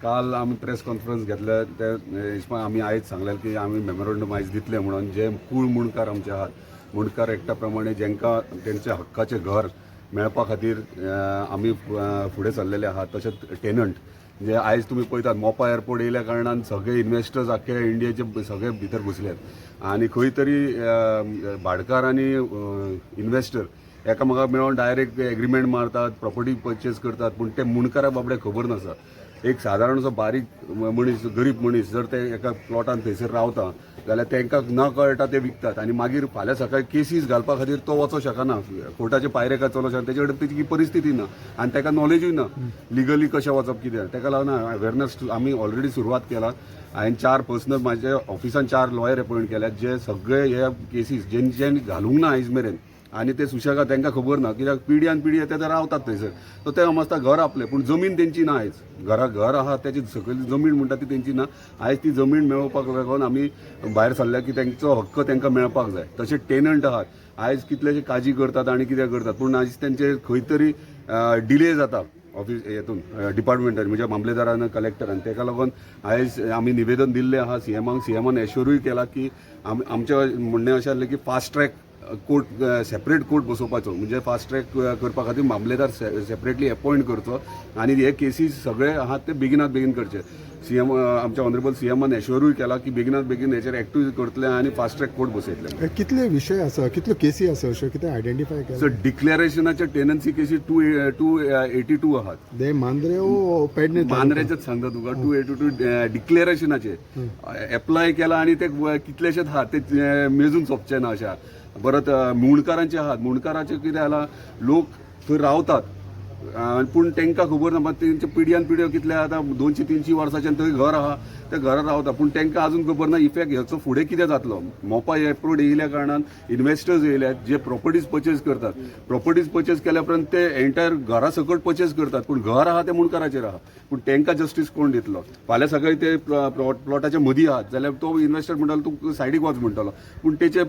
काल आमी press conference घेतले ते हिसपा आमी आयज सांगलें की आमी मेमोरंडम आयज दितले म्हणून. जे कूळ मुंडकार आमचे आहात, मुंडकार एक्टा प्रमाणे जेंकां तेंच्या हक्काचें घर मेळपा खातीर आमी फुडें सरलेले आहात. तशेंच टेनंट जे आयज तुमी पळयतात, मोपा एअरपोर्ट येयल्या कारणान सगळे इन्वेस्टर्स आख्खे इंडियेचे सगळे भितर घुसल्यात आनी खंय तरी भाडकार आनी इन्वेस्टर एकामेकाक मेळोन डायरेक्ट एग्रीमेंट मारतात, प्रॉपर्टी परचेज करतात, पूण ते मुंडकाराक बाबड्याक खबर नासता. एक सादारणसो बारीक मनीस, गरीब मनीस जर ते एका प्लॉटान थंयसर रावता जाल्यार तांकां न कळटा ते विकतात आनी मागीर फाल्यां सकाळी केसीस घालपा खातीर तो वचोंक शकना, कोर्टाचे पायरे काय चलोवंक शकना. तेजे कडेन तितकी परिस्थिती ना आनी ताका नॉलेजूय ना लिगली कशें वचप कितें. ताका लागून अवेरनस आमी ऑलरेडी सुरवात केला. हांवें चार पर्सनल म्हाज्या ऑफिसान चार लॉयर अपॉयंट केल्यात, जे सगळे हे केसीस जेंच्यांनी घालूंक ना आयज मेरेन आनी ते सुशेगाद तांकां खबर ना, कित्याक पिढ्यान पिढी ते रावतात थंयसर. सो ते समजता घर आपलें, पूण जमीन तेंची ना. आयज घरा घर आहा तेची सकयल जमीन म्हणटा ती तेंची ना. आयज ती जमीन मेळोवपाक लागून आमी भायर सरल्या की तेंचो हक्क तांकां मेळपाक जाय. तशें टेनंट आहात, आयज कितलेशे काजी करतात आनी कितें करतात, पूण आयज तेंचे खंय तरी डिले जाता ऑफिस हेतून डिपार्टमेंटान, म्हणजे मामलेदारान, कलेक्टरान. तेका लागून आयज आमी निवेदन दिल्लें आहा सीएमाक. सीएमान एश्योरूय केला की आमचें म्हणणें अशें आसलें की fast track court, separate court बसोवपाचो, म्हणजे फास्ट ट्रॅक करपा खातीर मामलेदार सेपरेटली अपॉयंट करचो आनी हे केसीस सगळे आहात ते बेगिनात बेगीन करचे. सीएम, आमच्या ऑनरेबल सीएमान एश्योरूय केला की बेगिनात बेगीन हेचेर एक्टिव करतले आनी फास्ट ट्रॅक कोर्ट बसयतले. कितले विशय आसा, कितल्यो केसी आसा, अश्यो कितें आयडेंटिफाय सो केला? डिक्लेरेशनाचे टेनन्सी केसी 282 आहात. ते मांद्रे ओ पेडणे तालुका? मांद्रेचेच सांगता तुका, 282 डिक्लेरेशनाचे एप्लाय केला आनी ते कितलेशेच आहात, ते मेजून सोंपचे ना अशें आहा. परत मुंडकारांचे आहात. मुंडकाराचे कितें जाला, लोक थंय रावतात पूण तांकां खबर ना. मात तेंच्या पिढ्यान पिढ्यो कितले आतां 200-300 वर्सांच्यान थंय घर आहा, त्या घरात रावता, पूण तांकां अजून खबर ना इफेक्ट हेचो फुडें कितें जातलो. मोपा एअरपोर्ट येयल्या कारणान इन्वेस्टर्स येयल्यात जे प्रॉपर्टीज परचेज करतात. प्रॉपर्टीज परचेज केल्या उपरांत ते एंटायर घरा सकट परचेज करतात, पूण घर आहा तें मुंडकाराचेर आहा. पूण तांकां जस्टीस कोण दितलो? फाल्यां सकाळी ते प्लॉटाच्या मदीं आहात जाल्यार तो इन्वेस्टर म्हणटलो तूं सायडीक वच म्हणटलो, पूण तेचे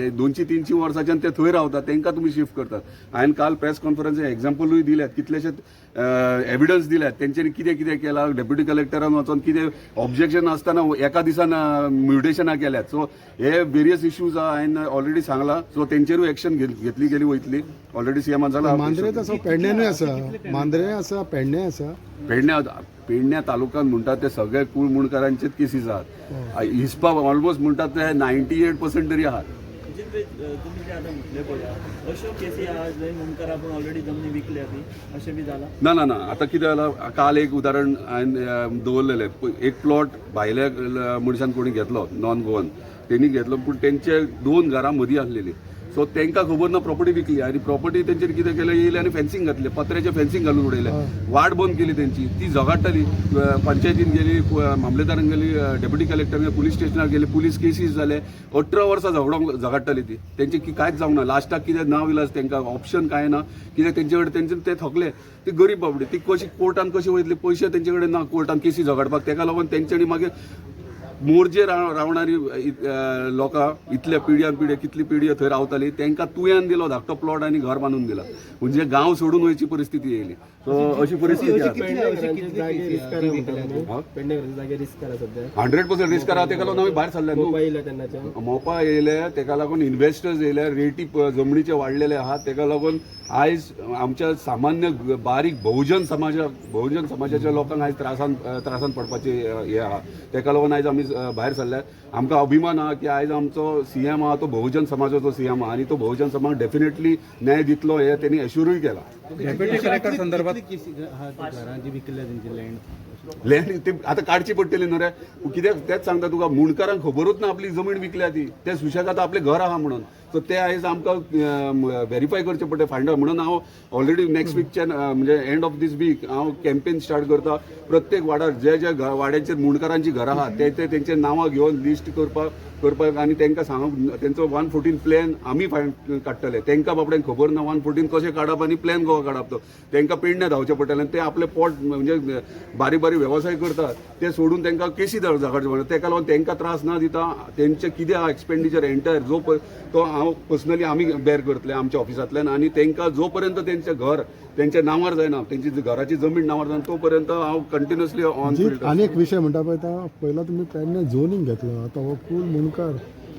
200-300 वर्साच्यान ते थंय रावतात, तांकां तुमी शिफ्ट करतात. हांवें काल प्रेस कॉन्फरन्स एग्जाम्पलूय दिल्यात, कितलेशेच एविडन्स दिल्यात तेंच्यांनी कितें कितें केलां. डेप्युटी कलेक्टरान वचोन कितें ऑब्जेक्शन आसतना एका दिसान म्युटेशनां केल्यात. सो हे वेरियस इश्यूज आहा, हांवें ऑलरेडी सांगलां. सो तेंचेरूय एक्शन घेतली गेली वयतली, ऑलरेडी सीएमान सांगलां. मांद्रेच आसा, पेडण्यानूय आसा? मांद्रे आसा, पेडणे आसा? पेडण्या, पेडण्या तालुक्यात म्हणटात ते सगळे कूळ मुंडकारांचेच केसीस आहात. हिसपा ऑलमोस्ट म्हणटात ते 98% तरी आहात. जितले तुम्ही जे आता म्हटले पळया, अश्यो केसी आहा जंय मुंडकार आपूण ऑलरेडी जमनी विकल्या बी अशें बी जाला? ना ना ना. आतां कितें जालां, काल एक उदाहरण हांवें दवरलेलें. एक प्लॉट भायल्या मनशान कोणी घेतलो, नॉन गोवन तेणी घेतलो, पूण तेंचे दोन घरां मदीं आसलेली. सो तांकां खबर ना, प्रॉपर्टी विकली आनी प्रॉपर्टी तेंचेर कितें केलें, येयले आनी फेन्सिंग घातलें, पत्र्याचें फेन्सिंग घालून उडयलें, वाट बंद केली तेंची. ती झगडटाली, पंचायतीन गेली, मामलेदारान गेली, डेप्युटी कलेक्टर, पुलीस स्टेशनार गेली, पुलीस केसीस जाले. 18 वर्सां झगडोंक झगडटाली ती. तेंचे की कांयच जावंक ना. लास्टाक कितें ना विलास, तांकां ऑप्शन कांय ना कित्याक तेंचे कडेन तेंचे ते थकले. ती गरीब बाबडी, ती कशी कोर्टान कशी वयतली? पयशे तेंचे कडेन ना कोर्टान केसी झगडपाक. तेका लागून तेंच्यांनी मागीर मोरजे रावणारी लोकां, इतल्या पिढ्यान पिढ्या, कितली पिढी थंय रावताली, तांकां तुयान दिलो धाकटो प्लॉट आनी घर बांदून दिला. म्हणजे गांव सोडून वयची परिस्थिती येयली. सो अशी परिस्थिती आसा. जागे रिस्क करा म्हणटा तुमी? पेडणेकरांचे जागे रिस्क करा सध्या. 100% रिस्क करा. तेका लागून आमी भायर सरले न्हू. मोपा येयल्या तेन्नाच्यान. मोपा येयले तेका लागून इन्वेस्टर्स येयले, रेटी जमनीचे वाडलेले आहात. तेका लागून आयज आमच्या सामान्य बारीक बहुजन समाजा, बहुजन समाजाच्या लोकांक आयज त्रासान त्रासान पडपाची हे आहा. तेका लागून आयज आमी भायर सरल्या. आमकां अभिमान आहा की आयज आमचो सीएम आहा तो बहुजन समाजाचो सीएम आहा आनी तो बहुजन समाज डेफिनेटली न्याय दितलो हे तेणी एश्युरूय केला. डेप्युटी कलेक्टर संदर्भात घरां जी विकल्या तेंची लँड? लँड ती आतां काडची पडटली न्हू रे, कित्याक तेच सांगता तुका, मुंडकारांक खबरूच ना आपली जमीन विकल्या ती. ते सुशेगाद आपलें घर आहा म्हणून. सो ते आयज आमकां व्हेरीफाय करचें पडटा, फायंड आउट. म्हणून हांव ऑलरेडी नेक्स्ट वीकच्यान, म्हणजे एंड ऑफ these week हांव कॅम्पेन स्टार्ट करता. प्रत्येक वाड्यार जे जे वाड्यांचेर मुंडकारांची घरां आहात ते ते तेंचे नांवां घेवन लिस्ट करपाक करपाक आनी तांकां सांगप, तेंचो 114 प्लॅन आमी फायंड काडटले. तांकां बाबड्यांक खबर ना 114 कशें काडप आनी प्लॅन कसो काडप तो. तांकां पेडण्या धांवचें पडटलें आनी ते आपले पोट, म्हणजे बारीक बारीक वेवसाय करतात ते सोडून तांकां केसी झगडचे पडटा. तेका लागून तांकां त्रास ना दिता, तेंचे कितें आहा एक्सपेंडिचर एंटायर जो पळय तो हांव पर्सनली आमी बेर करतले आमच्या ऑफिसांतल्यान आनी तांकां जो पर्यंत तेंचें घर तेंच्या नांवार जायना, तेंची घराची जमीन नांवार जायना, तो पर्यंत हांव कंटिन्युअसली ऑन जी फिल्ड. आनी एक विशय म्हणटा पळय, आतां पयला तुमी पेडणे झोनींग घेतलो, आतां हो कूल मुणकार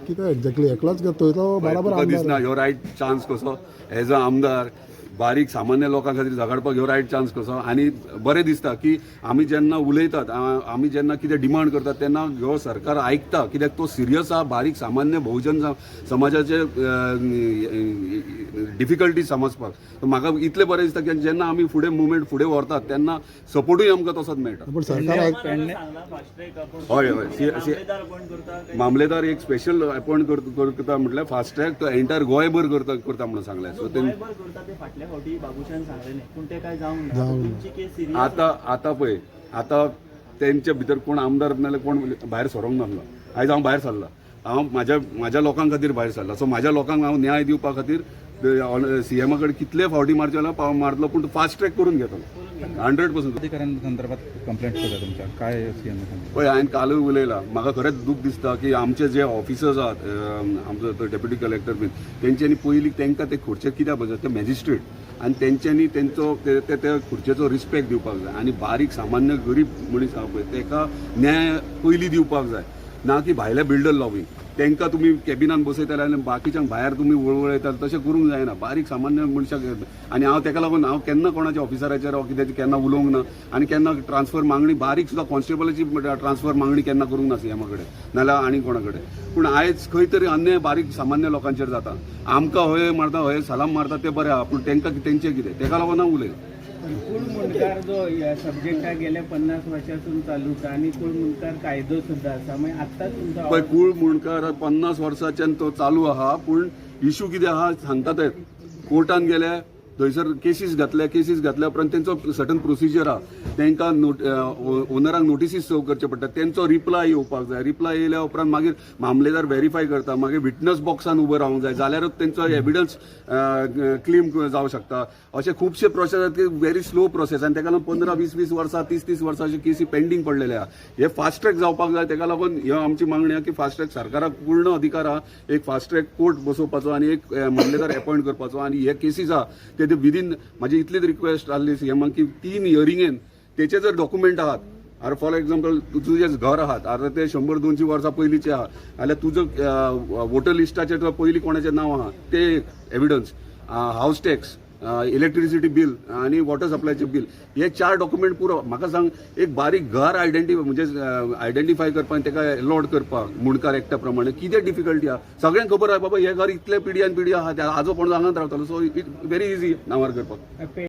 कितें एक्झॅक्टली एकलोच घेतो तो बराबर तुका दिसना आमदार. ह्यो रायट चान्स कसो एज अ आमदार बारीक सामान्य लोकां खातीर झगडपाक ह्यो रायट चान्स कसो? आनी बरें दिसता की आमी जेन्ना उलयतात, आमी जेन्ना कितें डिमांड करतात तेन्ना ह्यो सरकार आयकता, कित्याक तो सिरियस आहा बारीक सामान्य बहुजन समाजाचे डिफिकल्टी समजपाक. सो म्हाका इतलें बरें दिसता की जेन्ना आमी फुडें मुवमेंट फुडें व्हरतात तेन्ना सपोर्टूय आमकां तसोच मेळटा. पूण सरकार आयक सांगला फास्ट ट्रॅक आपण हय, हय. मामलेदार अपॉइंट करता काय? मामलेदार एक स्पेशल अपॉयंट करता म्हटल्यार फास्ट ट्रॅक तो एंटायर गोंयभर करता करता म्हणून सांगलें. सो ते गोंयभर करता ते फाटल्या फावटी बाबूशान सांगलेलें, पूण ते काय जावंक ना. जावंक ना. तुमची केस सिरियस. आता आता पळय, आता तेंच्या भितर कोण आमदार नाल्यार कोण भायर सरोंक नासलो. आयज हांव भायर सरला, हांव म्हाज्या म्हाज्या लोकां खातीर भायर सरला. सो म्हाज्या लोकांक हांव न्याय दिवपा खातीर सीएमा कडेन कितले फावटी मारचे जाल्यार पाव मारतलो, पूण फास्ट ट्रॅक करून घेतलो 100%. अधिकाऱ्यांसंदर्भात कंप्लेंट होत्या तुमच्या, काय सीएम? पळय, हांवें कालूय उलयलां, म्हाका खरेंच दूख दिसता की आमचे जे ऑफिसर्स आहात, आमचो तो डेप्युटी कलेक्टर बीन, तेंच्यांनी पयलीं तांकां ते खुर्चेर कित्याक बसयतात? ते मॅजिस्ट्रेट आनी तेंच्यांनी तेंचो ते ते त्या खुर्चेचो रिस्पेक्ट दिवपाक जाय आनी बारीक सामान्य गरीब मनीस आहा पळय तेका न्याय पयलीं दिवपाक जाय, ना की भायल्या बिल्डर लॉबी तांकां तुमी कॅबिनान बसयताले आनी बाकीच्यांक भायर तुमी वळवळयताले, तशें करूंक जायना बारीक सामान्य मनशाक. आनी हांव तेका लागून हांव केन्ना कोणाच्या ऑफिसराचेर वा कित्याचेर केन्ना उलोवंक ना आनी केन्ना ट्रान्सफर मागणी, बारीक सुद्दां कॉन्स्टेबलाची ट्रान्सफर मागणी केन्ना करूंक ना सीएमा कडेन नाल्यार आनी कोणा कडेन. पूण आयज खंय तरी अन्याय बारीक सामान्य लोकांचेर जाता. आमकां हय मारता, हय सलाम मारता, ते बरें आहा, पूण तांकां तेंचें कितें? तेका लागून हांव उलयलां. पण कुळ मुंडकार जो ह्या सब्जेक्टाक गेल्या 50 वर्सासून चालूच आनी कुळ मुंडकार कायदो सुद्दां आसा, मागीर आत्ताच तुमचो पळय, कूळ मुणकार 50 वर्साच्यान तो चालू आहा, पूण इशू कितें आहा सांगता, ते कोर्टान गेले, थंयसर केसीस घातले. केसीस घातल्या उपरांत तेंचो सर्टन प्रोसिजर आहा, तांकां ओनरांक नोटिसीस सर्व करचे पडटा, तेंचो रिप्लाय येवपाक जाय. रिप्लाय येयल्या उपरांत मागीर मामलेदार व्हेरीफाय करता, मागीर विटनस बॉक्सान उबो रावंक जाय, जाल्यारूच तेंचो एविडन्स क्लेम जावं शकता. अशे खुबशे प्रोसेस आसात की व्हेरी स्लो प्रोसेस आनी ताका लागून 15 20 20 वर्सां, 30 30 वर्सां अशे केसी पेंडींग पडलेले आहा. हे फास्ट ट्रॅक जावपाक जाय. ताका लागून ह्यो आमची मागणी आहा की फास्ट ट्रॅक सरकाराक पूर्ण अधिकार आहा एक फास्ट ट्रॅक कोर्ट बसोवपाचो आनी एक मामलेदार अपॉयंट करपाचो आनी हे केसीस आहा ते विदीन, म्हाजी इतलीच रिक्वेस्ट आहली सीएमाक की 3 हियरिंगेन तेचे जर डॉक्युमेंट आहात, आर फॉर एक्झाम्पल तुजें घर आहात, आतां ते 100-200 वर्सां पयलींचे आहा, जाल्यार तुजो वोटर लिस्टाचेर तुका पयलीं कोणाचें नांव आहा ते evidence, house tax, electricity bill आनी वॉटर सप्लायचें बील, हे चार डॉक्युमेंट पुरो. म्हाका सांग, एक बारीक घर आयडेंटिफाय म्हणजे आयडेंटिफाय करपाक आनी तेका एलॉट करपाक मुंडकार एक्टा प्रमाणे कितें डिफिकल्टी आहा? सगळ्यांक खबर आहा बाबा, हें घर इतले पिढी आनी पिढी आहा, आजो कोण हांगात रावतालो, सो it very easy नांवार करपाक.